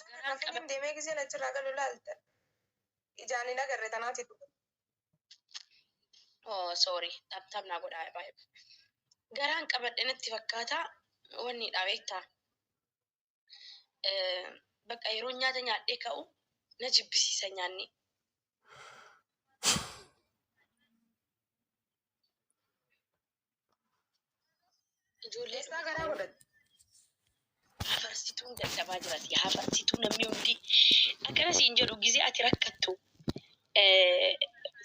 Garaan Kafin qabadhe. deemee giseen achirraa galu laalta. Ijaan hin agarre tanaati. Oh, sorry. Tap tap naa godhaa baay'ee. Garaan qabadhe natti fakkaata. Wanni dha beektaa. Bakka yeroo nyaata nyaadhee ka'u na jibbisiisa nyaanni. Ijoollee Eessaa garaa godhatte? Hafarsituun dadhabaa jirati. Hafarsituu namni hundi akkana siin jedhu gizee ati rakkattu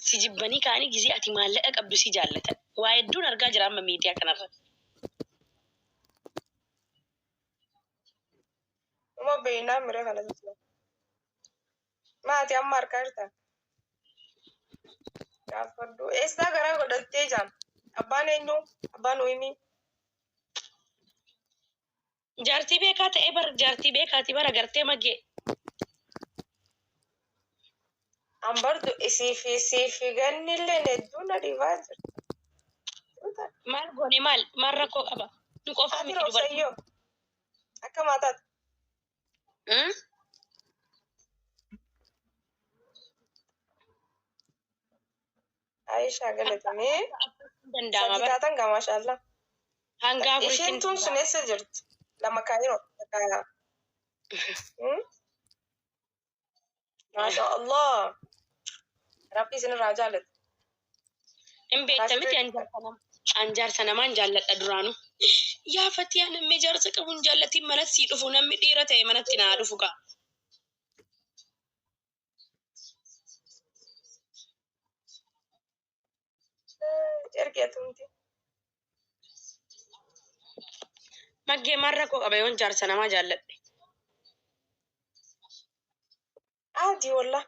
si jibbanii ka'anii gizee ati maallaqa qabdu si jaallatan. Waa hedduun argaa jira amma miidiyaa kanarratti. Uma beeynaa miree kana jechuudha. Maati amma harkaa jirta? Gaafadhu. Eessaa garaa godhattee jaan? Abbaan eenyu? Abbaan uumii? Jaartii beekaa ta'ee bar jaartii beekaati bara gartee magee. An bartu isii fi gannillee hedduu na dhibaa jirti. Maal goone maal maal rakkoo qaba? Nu qofaa Ati miti dubartii. roobsayyoo akka maataati. Aishaa galatamee. Danda'ama Sadii bara. taatan gaa maashaallah. Hanga afuritti Isheen hin tun sun danda'ama. eessa jirti? Lama kaayiroo. Takka. Maasha Allah. Rabbi isinirraa jaalatu. Hin beekta miti an jaarsa namaan jaalladha duraanuu. Yaa Fatiyaa namni jaarsa qabu hin jaallatin manatti sii dhufu namni dhiira ta'e manatti naa dhufu gaa. Ergi atumti. Maggee maal rakkoo qaba yoon jaarsa namaa jaalladhe. Aadii wallah.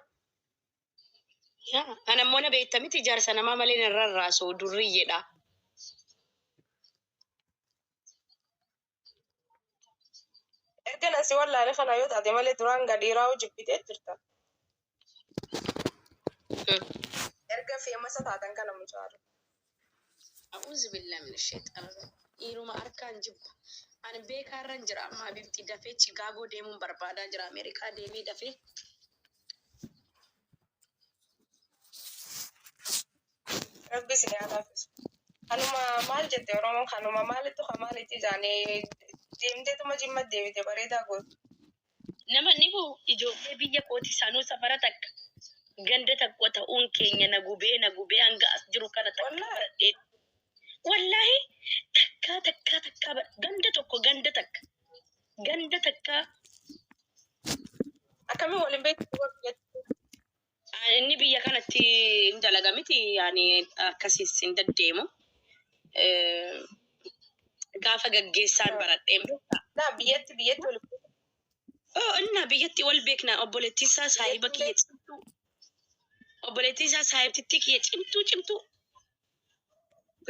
Yaa ana immoo na beekta miti jaarsa namaa malee nan rarraasu durriyyeedha. Erga nasi wallaale kana yoo taate malee duraan gadhiiraa jibbitee jirta. Erga feemasa taatan kana mucaara. A'uuzu billahi mina sheexaana rajiim. Dhiiruma harkaan jibba. Ani beekaarran jira amma habibti dafee Chicago deemuun barbaadaa jira Ameerikaa deemee dafee. Rabbi isin haa laaffisu. Kanuma maal jette Oromoon kanuma maalittu ka maalitti jaanii deemteetuma jimma deebite bareedaa gootu. Nama dhibu ijoollee biyya kooti sanuu safara takka ganda takko ta'uun keenya na gubee na gubee hanga as jiru kana takka Wallaahi. baradhee. Wallaahi takkaa takkaa takkaa ganda tokko ganda takka ganda takkaa. Akkamiin waliin beektu biyyatti? Inni biyya kanatti hin dalaga miti yaani akkasiis hin deddeemu. Gaafa gaggeessaan baradheen beektaa. Naa biyyatti biyyatti waliin beektu. Oh, inna biyyatti wal beekna obboleettiin isaa saahiba kiyya cimtuu. Obboleettiin isaa saahibtittii kiyya cimtuu cimtuu.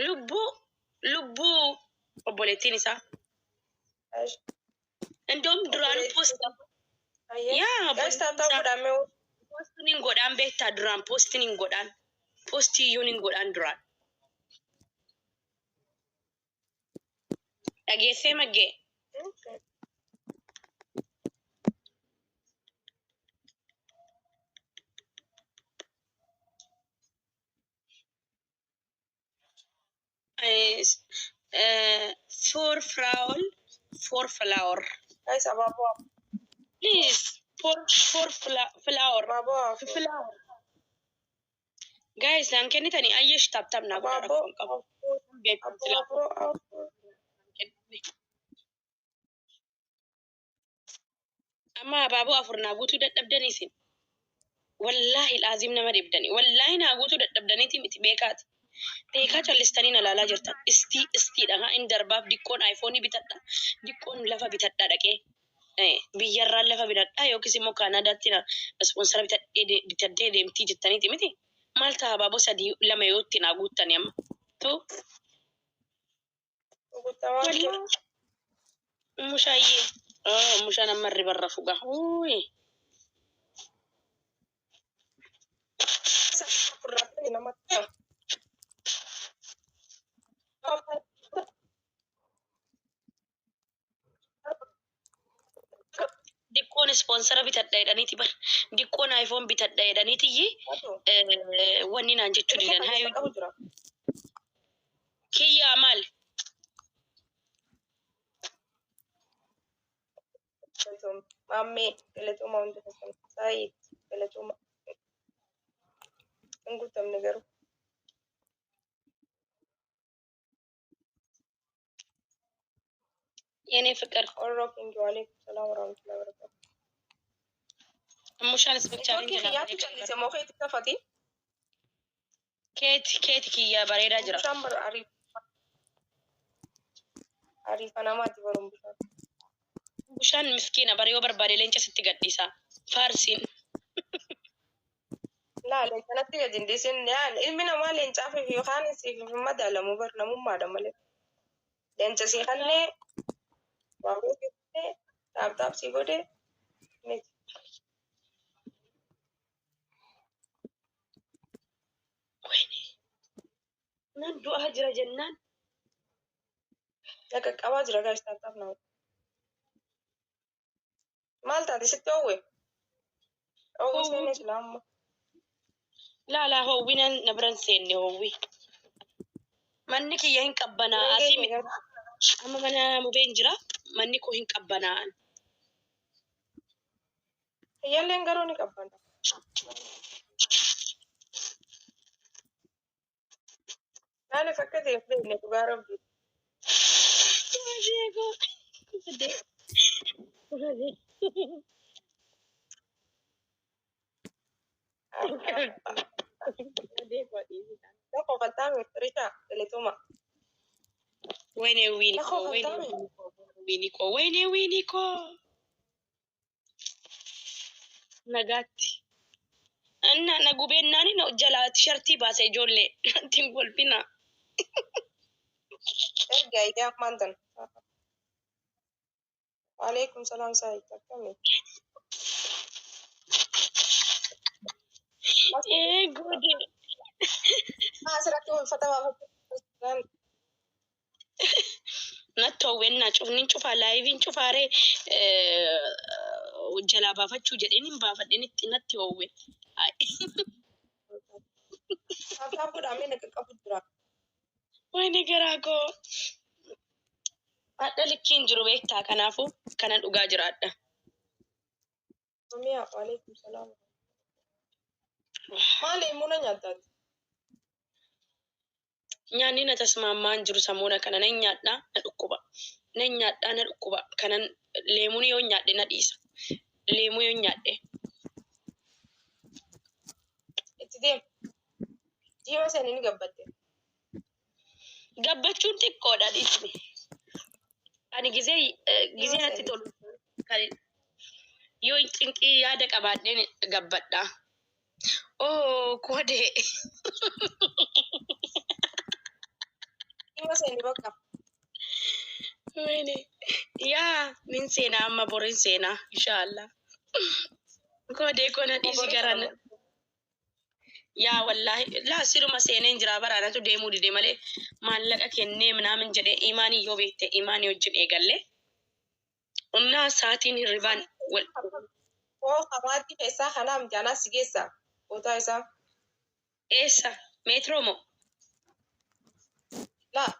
Lubbuu lubbuu obboleettiin isaa. Indoom duraanuu post yaa Guys, obboleettiin taataa isaa godhamee postiin hin godhaan beektaa duraan postiin hin godhaan. Postii iyyuu hin godhaan duraan. Dhageessee maggee. Four flower, four flower. Guys, abaaboo Please, four four flower. abaaboo afur. Flower. Guys, naan kennitanii ayyesh tap tap naa godhaa Abaaboo rakkoon qabu. afur. Beektu silaa. Abaaboo afur. Amma abaaboo afur naa guutuu dadhabdanii isin. Wallaahi laazim nama dhibdanii. Wallaahi naa guutuu dadhabdaniiti miti beekaati. Beekaa callistanii na laalaa jirtan. Istii istiidha haa inni darbaaf diqqoon aayifoonii bitadha. Diqqoon lafa bitadha dhaqee. Biyyarraan lafa bitadha yookiis immoo Kaanaadaatti na ispoonsara bitadhee deemtii jettaniiti miti. Maal ta'a abaaboo sadii lama yoo itti naa guuttani amma. Tu Guutamaa jira. wallaahi mushaayyee. Mushaan amma ribarra fuga. Uuyi. Afurratti namatti. Diqqoon Diqqoon ispoonsara bitadha jedhaniiti bar. Diqqoon iPhone bitadha jedhaniitiyyi Atu. wanni naan jechuu Silkii didan. kan Hayu keessa qabu jira. kiyyaa maal? Galatooma. Maammee galatooma hunda keessan. Saayid galatooma. Hin guutamne garuu. የኔ ፍቅር Warra Kingi waalaikum salaam warahmatullahi wabarakatuh. Mushaan isbichaa Networkii kiyyaatu callise moo keetti tafati? Keeti keeti kiyyaa bareedaa jira. Bishaan bara ariifa namaati baruun bishaan. Bushaan miskiina bara yoo barbaade leenca sitti gadhiisa. Faarsiin. Laa leencanatti gadi hin dhiisin. Yaa ilmi namaa leencaaf yookaan siif hin madaalamu bar namummaadha malee. Leenca sii kannee waamuu siifnee taaptaap sii godhe miti. Nan du'aa jira jennaan. Na qaqqabaa jira gaas taaptaap nama. Maal taate sitti oowwe? Oowwe seenee sila amma. Laalaa hoowwi na biran seenne hoowwi. Manni kiyya hin qabbanaa. Asii miti. Amma mana mubeen jira. Manni koo hin qabbanaa'an. Kiyyaalleen garuu ni qabbana. Maaliif akka ta'e hin beekne dhugaa rabbi. Na kofaltaa Rishaa galatuma. ወይኔ ዊኒኮ Na ወይኔ kofaltaa ዊኒኮ ወይኔ ዊኒኮ nagaatti. እና na gubeennaani na jalaa tishartii baase ijoollee ittiin kolfina. Erga ayyaa ammaan tana. Waalaikum salaam saayid akkami. Ee gode. Asirratti uffata baafachuu Natti hawwennaa cufnin cufaa laayiviin cufaaree jalaa baafachuu jedheen hin baafadheen itti natti hawwe. Taaptaap godhamee na qaqqabu jira. Wayni garaa koo. Hadha likkiin jiru beektaa kanaafuu kanan dhugaa jiraadha. Mamiyaa waalaikum salaam. Maali muna nyaataati? Nyaanni na tasmaammaa hin jiru samuuna kana nan nyaadhaa na dhukkuba. Nan nyaadhaa na dhukkuba. Kanan leemuun yoo nyaadhe na dhiisa. Leemuu yoo nyaadhe. Itti deem. Jiima sanii ni gabbatte. Gabbachuun xiqqoodha dhiisni. Ani gizee gizee natti tolu kan yoo cinqii yaada qabaadheen gabbadha. Oo kodee. Jiima sanii bakka. Wayne. Yaa nin seenaa amma borin seenaa inshaallah. Kodee koo na dhiisi gara na. Yaa wallaahi laa siruma seeneen jira baraanatu deemuu dide malee maallaqa kennee minaamin jedhee imaanii yoo beekte imaanii wajjin eegalle. Onnaa sa'aatiin hirribaan wal Koo hawaatti keessaa kanaa miti anaa si geessa. Bootaa isaa. eessa meetiroo moo? Laa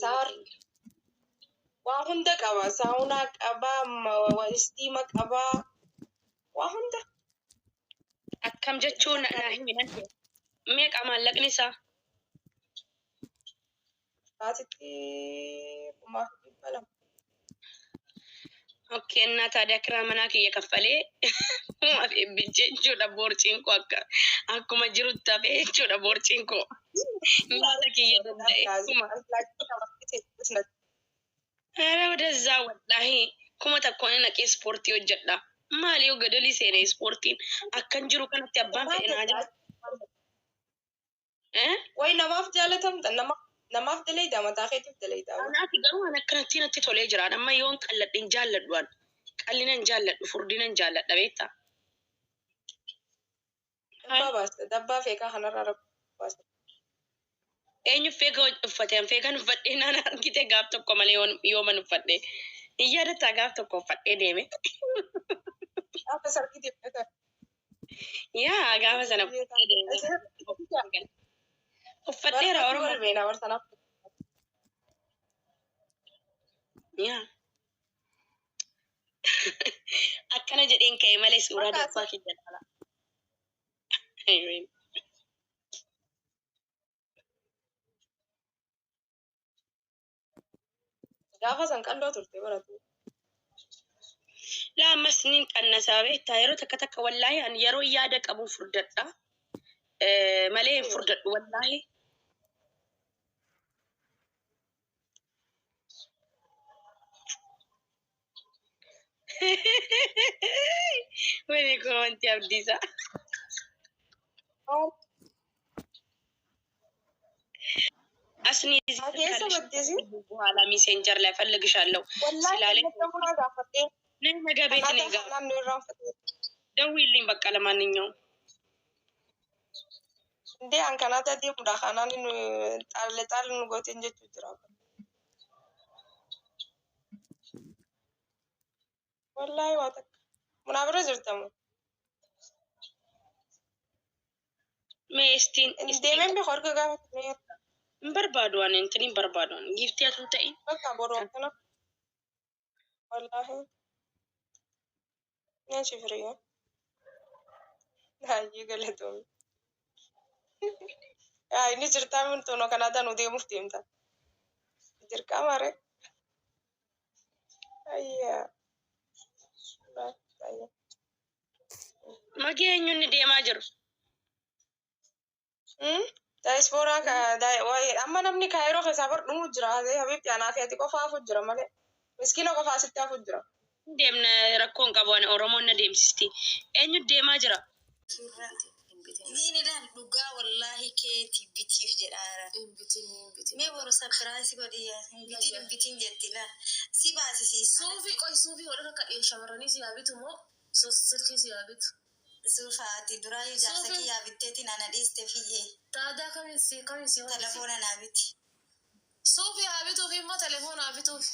saar waa hunda qaba. Saawunaa qaba, istiima qaba. Waa hunda. Akkam jechuun naa himi nan meeqa maallaqni isaa? Baatitti 2,200. Okay, innaa taadee kiraa manaa kiyya kaffalee kumaaf eebbijee jechuudha boorciin koo akka akkuma jirutti hafee jechuudha boorciin koo. Nyaata kiyya danda'e kuma. Ara ወደዛ ወላሂ 1000 naqee ispoortii hojjedha. Maali yoo gadolii seene ispoortiin akkan jiru kanatti abbaan fedhe naa jira. Eh? Way namaaf jaalatamta namaaf dalayda mataa keetiif dalayda. Anaati garuu an akkanatti natti tolee jira. Amma yoon qalladhe hin jaalladhu an. Qallina hin jaalladhu furdina hin jaalladha beektaa. Dabbaa baasta dabbaa feekaa kanarraa rabbi baasta. Eenyu feega uffate an feegan uffadhee naan argite gaaf tokko malee yooman uffadhe. Hin yaadataa gaaf tokko uffadhee deeme. Gaafa sargii deemte. Yaa gaafa sana uffadhee deemee. Uffadheera Oromoo. Beena bar sanaaf. Yaa. Akkana jedheen ka'e malee suuraa darbaa kiyya laala. Gaafa san qalloo turte baratu. Laa ammas niin qannasaa beektaa yeroo takka takka wallaahi ani yeroo yaada qabuun furdadha. Malee hin furdadhu wallaahi. Wani koo wanti abdiisa. አስኒ Keessa baddeesi. በኋላ ሜሴንጀር ላይ ፈልግሻለሁ Wallaahi ስላለኝ namni gaafadhee. ነይ ነገ ቤት እኔ ጋር Naannoo irraanfatee. ደውዪልኝ። በቃ ለማንኛውም Indee an kanaata deemudha kanaan nu xaalle xaalle nu gooteen jechuu jira. Wallaahi waa takka. Munaa bira jirtamu. mee እስቲን እስቲ Deemeen beeku harka gaafatanii hin barbaadu ani እንትን hin barbaadu ani giiftii atu ta'in bakka boru akkana. Wallaahi. Nyaanchi firii. Hayyee galatoomii. Yaa inni jirtaa mintoonoo kanaata nu deemuuf deemta. Dirqama ree. Ayyaa. Ayyaa. Magee eenyuun deemaa jiru? Daayispooraa amma namni kaayiroo keessaa bar dhumuu jira. Habiibti anaa fi ati qofa hafu jira malee. Miskiina qofa asitti hafu jira. Deemna rakkoon qabu ani Oromoon na deemsisti. Eenyu deemaa jira? Inni ilaal dhugaa wallaahi keeti bitiif jedhaara. Hin bitin, hin bitin. Mee boru surprise godhi yaa. Hin bitin, hin bitin jetti laal. Si baasisiisa. Suufii qoy suufii hodhan akka shamarranii si haa bitu moo silkii si haa bitu? Suufa ati duraayyuu jaarsa Suufii. Kiyyaa bitteetiin ana dhiiste fiyyee. Taadaa kamiin si hodhisi? Telefoona naa biti. Suufii haa bituuf immoo telefoona haa bituuf.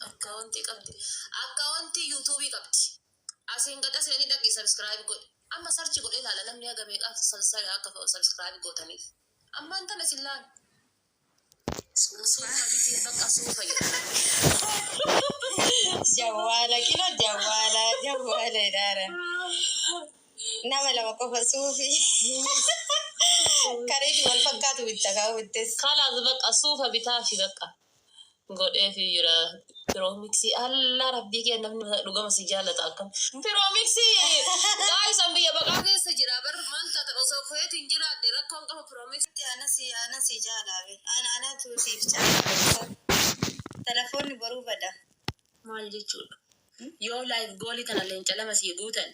Akkaawuntii qabdi. Akkaawuntii yuutuubii qabdi. Asiin gad aseenii dhaqii subscribe godhi. Amma search godhee ilaala namni haga meeqaaf akka subscribe gootaniif. Amma intala isin laala. Suufa bitii bakka suufa jedha. Jawwaala kilo jawwaala jawwaala jedhaara. Nama lama qofa suufii. Kareeti wal fakkaatu bitta kaa'u bittes. Kalaas bakka suufa bitaafi bakka godheefi jira. Piroomiksii alla rabbii kee namni dhugama si jaallata akkam. Piroomiksii gaayisan biyya baqaa keessa jira bar maal taatan osoo feetiin jiraadhe rakkoon qaba piroomiksii. Ana si jaalaabe. Ana anatu siif jaalaabe. Telefoonni boruu bada. Maal jechuudha? Yoo live goalii kana leenca lama sii guutan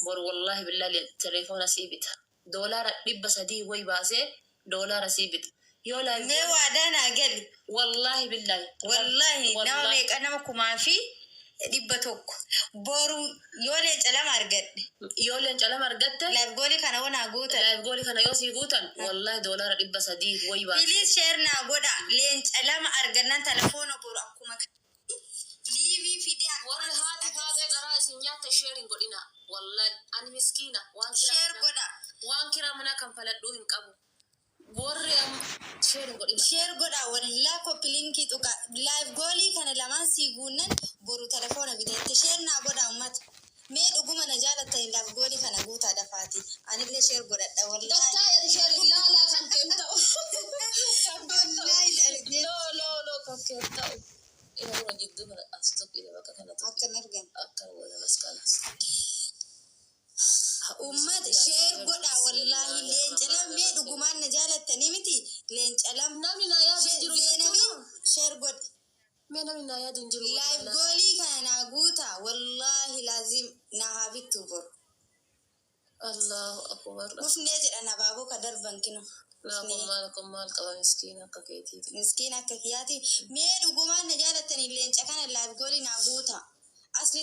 boru wallaahi billaa telefoona sii bita. $300 wayi baasee doolaara sii bita. Yoo live Mee waadaa naa gali. Wallaahi billaahi. Wallaahi nama Wallaahi. meeqa nama 1,100. Boru yoo leenca lama argadhe. Yoo leenca lama argatte Live goalii kana hoo naa guutan. Live goalii kana yoo sii guutan wallaahi $300 wayi baasee. Please share naa godha. Leenca lama argannaan telefoona boru akkuma liivii fidee Warri haati faatee garaa isin nyaatta share hin godhina. Wallaahi ani miskiina waan kiraa Share godha. waan kiraa manaa kan faladhuu hin qabu. Warri amma share hin godhina. Share godha wallaa copy linkii tuqa. Live goalii kana lamaan sii guunnan boru telefoona biteette share naa godha uummata. Mee dhuguma na jaalattanii live goalii kana guutaa dafaati. Anillee share godhadha wallaahi. Dattaa ati share ilaalaa kan keen ta'u. Wallaahi argee. Loo loo loo kan keen ta'u. Ina buna jidduu kana as tuqine bakka kana tuqine. Akkan argan. Akka goota maskalas. Uummata share godha wallaahi leenca lama mee dhugumaan na jaalattanii miti leenca lama. Namni naa yaadu hin jiru Zeenabii jechuudha. share godhi. Mee namni naa yaadu hin jiru. Live goalii kana naa guuta wallaahi laazim naa haa bittu boru. Allahu akbar. Dhufnee jedhan abaaboo ka darban kino. Naa kun maal kun maal qaba miskiina akka keetiiti. Miskiin akka kiyyaati. Mee dhugumaan na jaalattanii leenca kana live goalii naa guuta. Asli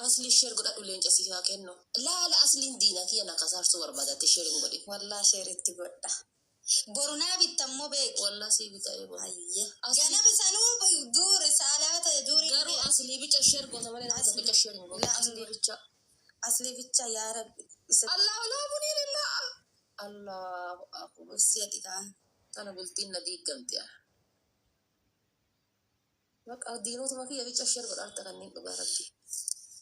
Asli share godhadhu leenca si haa kennu. Laala asliin diina kiyya na kasaarsuu barbaadatte share hin godhin. Wallaa share itti godha. Boru naa bitta immoo beeki. Wallaa sii bita eeboo. Ayye. Asli- Ganama sanuu duure saalaata duuri. Garuu aslii bicha share goota malee nama Asli- bicha share hin gootu. La- Aslii bicha. Asli bicha yaa Rabbi. Isa Allahu laa muniirillah. Allahu akbar. uffee dhiqaa. Tana bultiin na diigamte. Baqa diinotuma kiyya bicha share godhaarta kanneen dhugaa rabbi.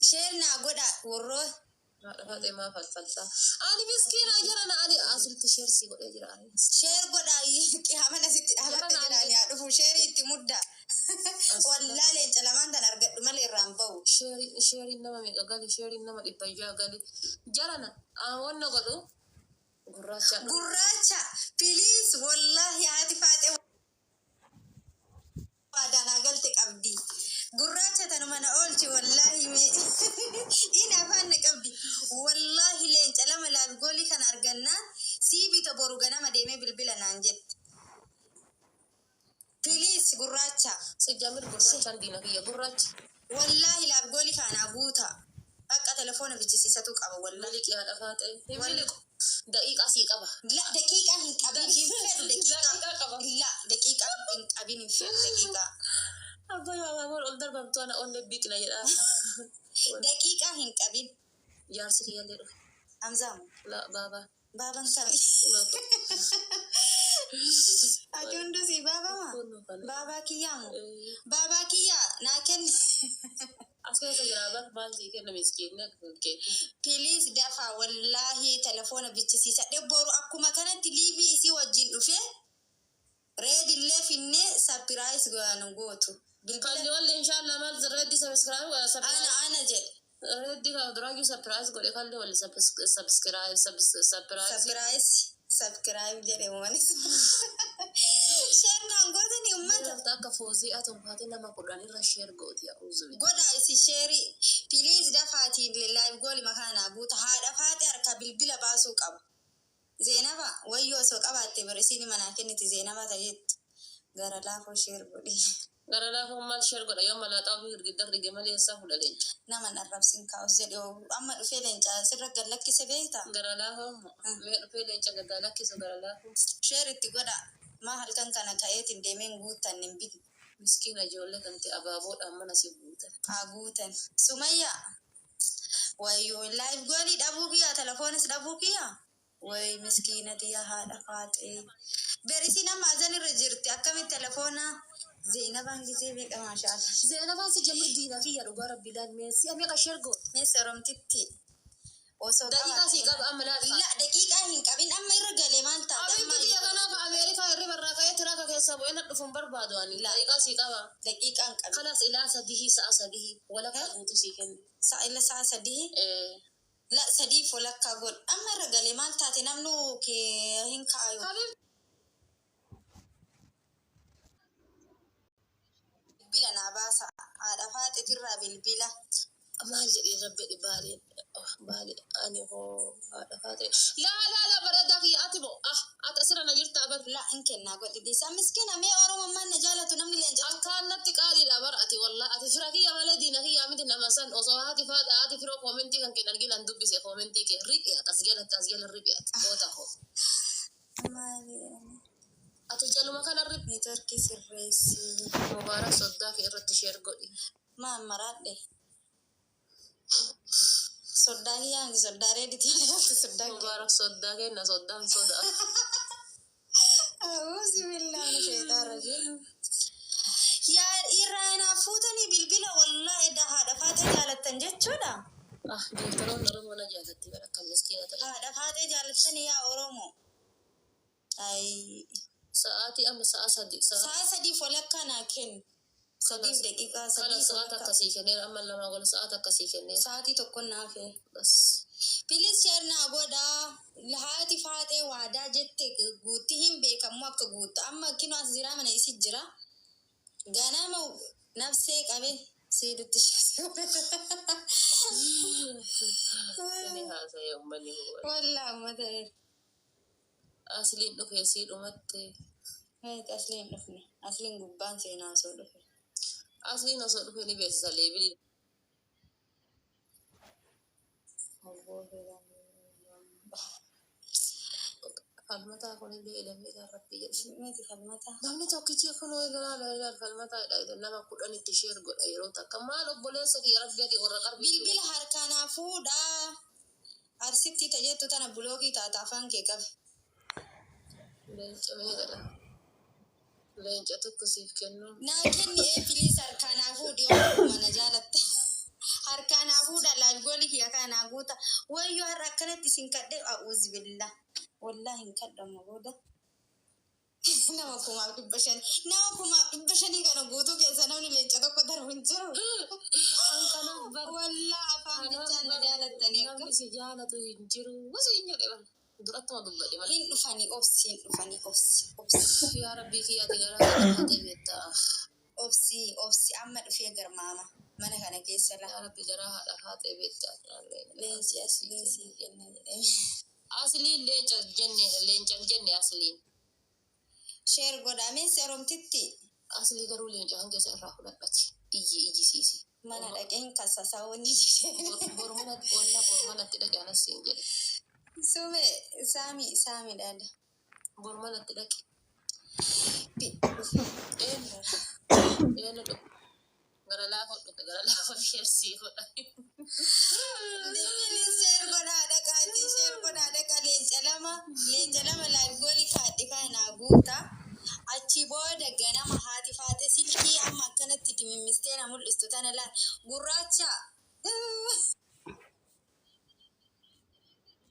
Share naa godha warroo. Haadha faxee maa falfaltaa. Ani miskiina jara na ani asirratti share sii godhee jira. Ani. Share godha qiyaaman asitti dhaabatte Jara jedhaan yaa dhufu sheerii itti mudda. Wallaa leenca lamaan tan argadhu malee irraan bahu. Sheeriin nama meeqa gali sheeriin nama 600 gali. Jarana wanna godhu gurraacha. Gurraacha please wallaahi haati faaxee waadaa galte qabdi. Gurraacha tanuma na oolchi wallaahi mee in afaan na qabdi. Wallaahi leenca lama live goalii kana argannaan sii bita boru ganama deemee bilbila naan jette. Please gurraacha. Sijjamir gurraachaan diina kiyya gurraacha. Wallaahi live goalii kana guuta. Akka telefoona bichisiisatu qaba wallaahi. Miliqi haadha faaxee. Hin miliqu. Daqiiqaa sii qaba. La daqiiqaa hin qabin hin fedhu Daqiiqaa daqiiqaa. qaba. La daqiiqaa hin qabin hin fedhu daqiiqaa. Abbaa abaaboon ol darbamtu ana onnee biqila jedha. Daqiiqaa hin qabin. Jaarsi kiyyallee dhufe. Hamzaamu. La baabaa. Baaban kami? Ati hunduu si baabama? Kunoo kana. Baabaa kiyyaamu? Baabaa kiyyaa naa kenni. As keessa jira bar maal sii kenna miskiinni akka keetti. Please dafaa wallaahi telefoona bichisiisa. Boru akkuma kanatti live isii wajjin dhufee reedillee finnee surprise goonu gootu. Bilbila Kalli walli inshallah maal reeddi subscribe godha. Ana ana jedhe. Reeddi ka duraayyuu surprise godhe kalli walli subscribe surprise. Surprise subscribe jedhe moonis. Share naan gootani ummata. Lafta akka foozii atu baate nama 10 irra share gooti a'uuzu billah. Godha isi sheerii. Please dafaatiin live goalii makaanaa guuta. Haadha faate harka bilbila baasuu qabu. Zeenaba wayyoo osoo qabaatte bari isiin manaa kenniti Zeenaba ta'eettu. Gara laafoo share godhi. Gara laafoo maal share godha yoo malaaxaa ofii girgidda rige malee eessaa fuudha leenca. Nama arrabsin kaa'us jedhe amma dhufee leenca sirra gad lakkise beektaa? Gara laafoo mee dhufee leenca gaddaa lakkisu gara laafoo. Share itti godha. Maa halkan kana ka'eetiin deemeen guuttan hin bitu. Miskiina ijoollee kan ta'e abaaboodhaan mana si guutan. Haa guutan. Sumayya. Wayyoo live goalii dhabuu kiyya telefoonis dhabuu kiyya. Way miskiina tiyya haadha faaxee. Berisiin amma azan irra jirti akkamitti telefoona Zeenabaan gisee meeqa maashaallah. Zeenabaan si jamir diina kiyya dhugaa rabbi laal mee si meeqa share goota. Mees oromtitti osoo Daqiiqaa sii qaba amma laal. La daqiiqaa hin qabin amma irra galee maal taate Abitti amma biyya kanaaf Ameerikaa hirriba irraa ka'ee tiraaka keessa bu'ee na dhufuun barbaadu ani. Daqiiqaa sii qaba. Daqiiqaa hin qabin. Kalas ilaa sadihii sa'a sadihii walakkaa guutuu sii kenna. Sa'a ila sa'a sadii. La sadiif walakkaa godh amma irra galee maal taate namnu hin ka'ayu. Habib Bilbila naa baasa haadha faaxetirraa bilbila. Maal jedhee rabbi baalee baalee ani hoo haadha faatee. Laa laa laa bareedaa kiyya ati moo ah ati asirra na jirtaa bar. La hin kennaa godhi dhiisa miskiina mee oromummaan na jaalatu namni leenca. Akkaan natti qaaliidha bar ati wallaa ati fira kiyya malee diina kiyya miti nama san osoo haati faadha haati firoo koomentii kan kennan arginan dubbise koomentii kee riphee ati as jalatti as jala riphee ati goota koo. Maali? Ati jaluma kana riphi. Neetworkii sirreessi. Mubaarak soddaa kee irratti share godhi. Maan maraadhe. Soddaa kiyyaa miti soddaa reediti soddaa kiyya. Mubaarak soddaa kenna soddaan sodaa. A'uuzu billaahi mina sheexaan rajiim. Yaa irraa naaf fuutanii bilbila wallaahi edda haadha faaxee jaalattan jechuudha. Ah giiftaroon Oromoo na jaalatti bara akka miskiina ta'e. Haadha faaxee jaalattanii yaa Oromoo. Ayi. Sa'aatii amma sa'a sadi sa'a. Sa'a sadiif walakkaa naa kenni. Sadiif daqiiqaa Kana sadiif sa'aat walakkaa. akkasii kenneera amma lamaa gola sa'aat akkasii kenneera. Sa'aatii tokko naaf. Bas. Please share naa godhaa. Haati faaxee waadaa jette guutti hin beekamu akka guuttu. Amma kino as jira mana isi jira. Ganama nafsee qabe siidutti Inni haasa'ee uummanni huban. Wallaa uummata. Asliin dhufee sii dhumatte. Meeti asliin dhufne. Asliin gubbaan seenaa osoo dhufe. Asliin osoo dhufee ni beeksisa leebilii. Falmataa kunillee ilamee kan rabbi jedhe. Miti falmataa. Namni tokkichi kun ilaala ilaala falmataa jedha nama 10tti share godha yeroo takka maal obboleessa kiyya rabbi ati warra qarbii. Bilbila harkaanaa fuudhaa. Arsitti tajettu tana block taata afaan kee qabi. Leenca meeqadha? Leenca tokko siif kennu. Naa kenni ee please harkaanaa fuudhi yoo mana jaalatta. Harkaanaa fuudha live goal kiyya kanaa guuta. Wayyoo har'a akkanatti isin kadhe a'uuz billah. Wallaahi hin kadhamu booda. Nama 5,500. Nama 5,500 kana guutuu keessa namni leenca tokko darbu hin jiru. An kanaaf bar. Wallaa afaan Kanaaf bichaan na bar jaalattanii akka. namni si jaalatu hin jiru. Wasi hin jedhe bar. Durattuma dubbadhe malee. Hin dhufanii obsi hin dhufanii obsi obsi. Yaa rabbii kiyya ati garaa kana haatee beektaa. Obsi obsi amma dhufee garmaama mana kana keessa la. Yaa rabbi garaa haadha haatee beektaa. Leenci asliin sii kenna jedhee. Asliin leenca jenne leenca jenne asliin. Share godhamee seeromtitti. Aslii garuu leenca kan keessa irraa fudhadhati. Iyyi iyyisiisi. Mana dhaqeen kasasaa wanni isheen. Bormanatti ollaa bormanatti dhaqe anas siin jedhe. Sume saami saami dhaala. Bormanatti dhaqe. Eenyu eenyu dhufe gara laafoo dhufe gara laafoo share sii godha. Please share godhaa dhaqaati share godhaa dhaqa leenca lama leenca lama live goal kaadhe kana guuta. Achi booda ganama haati faate silkii amma akkanatti dimimmistee na mul'istu tana laal gurraacha.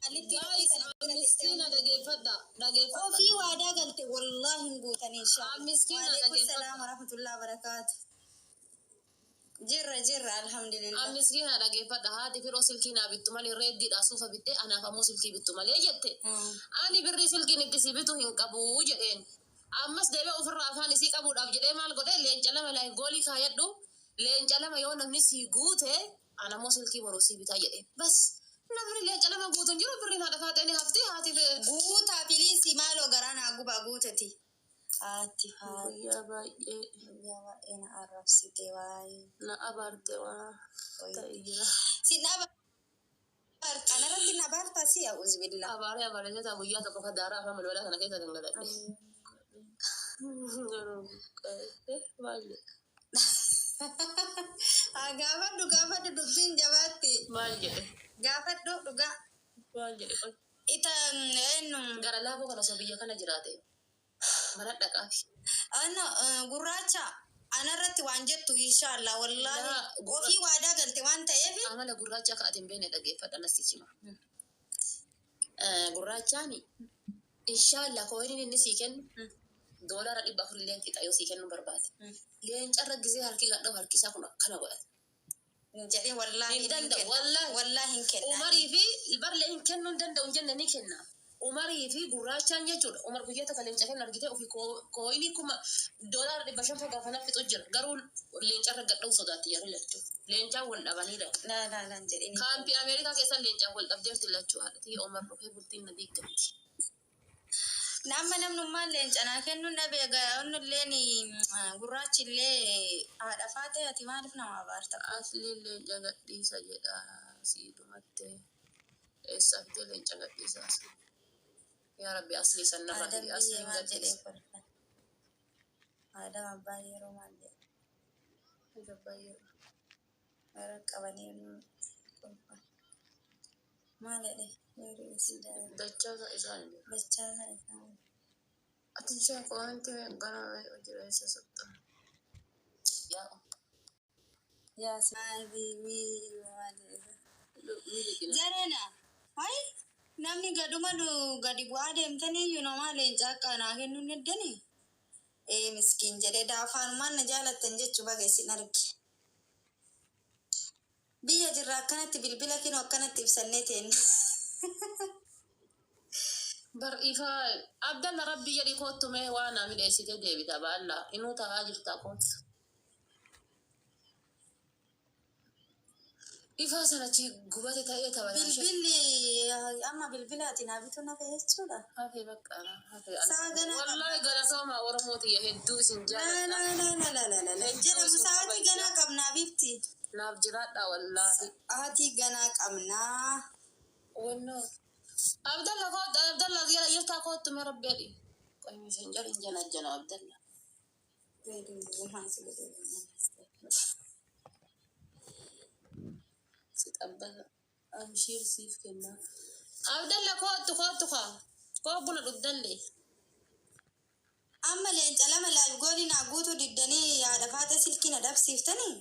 Maalitti Guys, miskiina dhageeffadha dhageeffadha. Ofii waadaa galte wallaahi hin guutan inshallah. Miskiina Waalaikum dhageeffadha. salaam warahmatullahi wabarakaatu. Jirra jirra alhamdulillah. Miskiina dhageeffadha haati firoo silkii naa bittu malee reeddiidha suufa bittee anaaf ammoo silkii bittu malee jette. Ani birrii silkiin itti si bitu hin qabu jedheen. Ammas deebi'ee ofirraa afaan isii qabuudhaaf jedhee maal godhee leenca lama live goal kaayadhu leenca lama yoo namni sii guute ana ammoo silkii boruu sii bitaa jedhe. Bas namni leenca lama guutu hin jiru birriin haadha faaxee ni hafti haati Guutaa please maaloo garaa naa gubaa guutati. Haati faate Guyyaa baay'ee guyyaa baay'ee na arrabsite waayee. Na abaarte waa ta'e jira. Si abaarta anarratti na abaarta si a'uuz billah. Abaaree abaaree jeta guyyaa tokko ka daaraa afaan balbalaa kana keessa gangaladhe. Garuu maal jedhe? Haa gaafadhu gaafadhu dubbiin jabaatti. Maal jedhe? Gaafadhu dhugaa. Maal jedhe qoy? Ita eenyu. Gara laafoo kana osoo biyya kana jiraate mana dhaqaafi. Ano gurraacha anarratti waan jettu inshallah wallaahi Laa ofii waadaa galte waan ta'eef. Amala gurraacha akka ati hin beekne dhaggeeffadha nasti hima. Gurraachaan inshallah coiniin inni sii kennu $400 illee qixa yoo sii kennu barbaade. Leencarra gizee harki gadhabu harki isaa kun akkana godhata. Jedhee wallaahi Hin danda'u wallaahi. Wallaahi hin kenna. Umarii fi barlee hin kennuu hin danda'u hin jenne ni kenna. Umarii fi gurraachaan jechuudha. Umar guyyaa takka leenca kennu argite ofii coin kuma $500 fa gaafa fixu jira. Garuu leencarra gadha'uu sodaatti jarri lachuu. Leencaan wal dhabaniidha. Laa laa laa jedhee. Kaampii Ameerikaa keessa leencaan wal dhabdeerti lachuu haadha Umar dhufee bultiin na diigamti. Nama namnummaan leenca naa kennuun dhabe onnilleen gurraachi illee haadha faatee ati maaliif nama abaarta? Asliin leenca gadhiisa jedha sii dhumatte. Eessa fidee leenca gadhiisa asli? Yaa Rabbi aslii san narraa Adam fidi biyyee asliin maal jedhee gadhiisa. kolfa? Adam abbaa yeroo maal jedhe? Baay'ee. Gara qabanii kolfa. Maal jedhe? Where is the Dachaa isaan jiru. Dachaa isaan. Ati ishee comment gara jireessa sotta. Yaa Yaa maali maal jedhe? Jarana, hai namni gaduma gadi bu'aa deemtanii iyyuu namaa leenca akka naa kennuu hin eddanii? Ee miskiin jedhee daafaanumaan na jaalattan jechuu baga isin arge. Biyya jirra akkanatti bilbila kinu akkanatti ibsannee teenna. Bar ifaa Abdalla rabbi jedhi kottu mee waa naa midheessitee deebita baalla inuu ta'aa jirta kottu. Ifaa sanachi gubate ta'ee taphataa. Bilbilli amma bilbila ati naa bituu nafe jechuudha. Hafe bakka hafe. Sa'a ganaa qabna. Wallaahi galatooma Oromooti hedduu isin Laa jaalladha. laa laa laa laa laa laa. Jedhamu sa'aatii ganaa qabnaa bifti. Naaf jiraadha wallaahi. Sa'aatii ganaa qabnaa. Wannoo Abdalla kootu, Abdalla jala jirtaa kootu mee rabbi jedhi. Qoy messenger hin janajjana Abdalla. Si xabbata. Abshiir siif kenna. Abdalla kootu kootu kaa. Koo buna dhugdallee. Amma leenca lama live goalii naa guutuu diddanii haadha faatee silkii na dhabsiiftanii.